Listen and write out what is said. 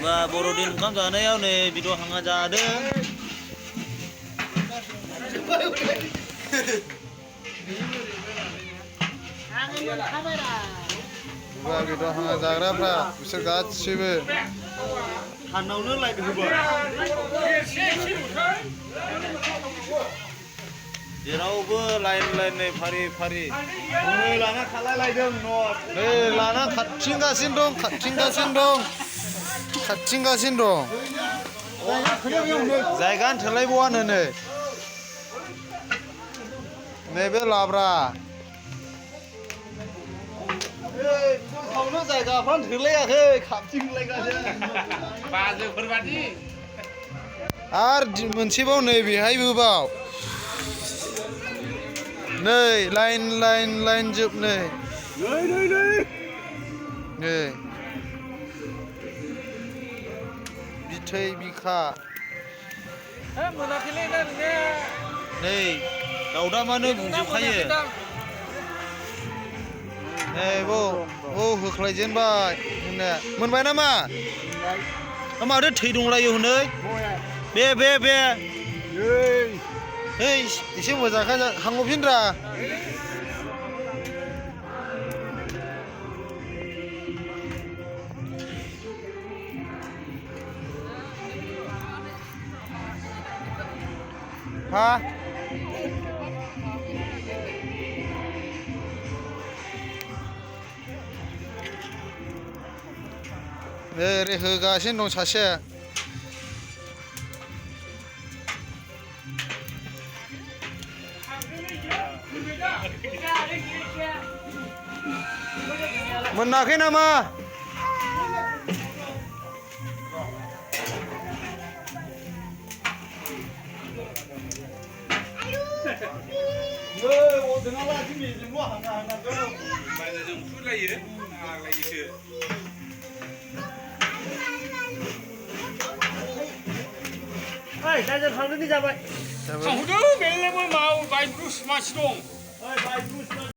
बा बर'दिन ओंखाम जानायाव नै बिद' हांगा जादों बा बिद' हांगा जाग्राफ्रा बिसोर गासिबो हानावनो लाइट होबाय जेरावबो लाइन नै फारि फारि नै लाना खालायलायदों नै लाना खारथिंगासिनो दं जायगानो थोलायबावानो नै नैबे लाब्रा खावनो जायगाफ्रानो थोलायाखै खारथिंलायगासिनो बाजोफोरबादि आरो मोनसेबाव नै बेहायबो बाव नै लाइन जोब नै बिथै बिखा मोनाखैलै ना नोंने नै दावदामानो बुंजोबखायो नै होख्लायजेनबाय होननाया मोनबाय नामा माथो थै दंलायो हनै बे hey एसे मोजांखाय हांहरफिनरा हा ओरै होगासिनो दं सासे मोनाखै नामा बाजोजों फुलायो आग्लायोसो थांदों जाबाय थांहरदो मेल्ला माव बाइक मानसि दं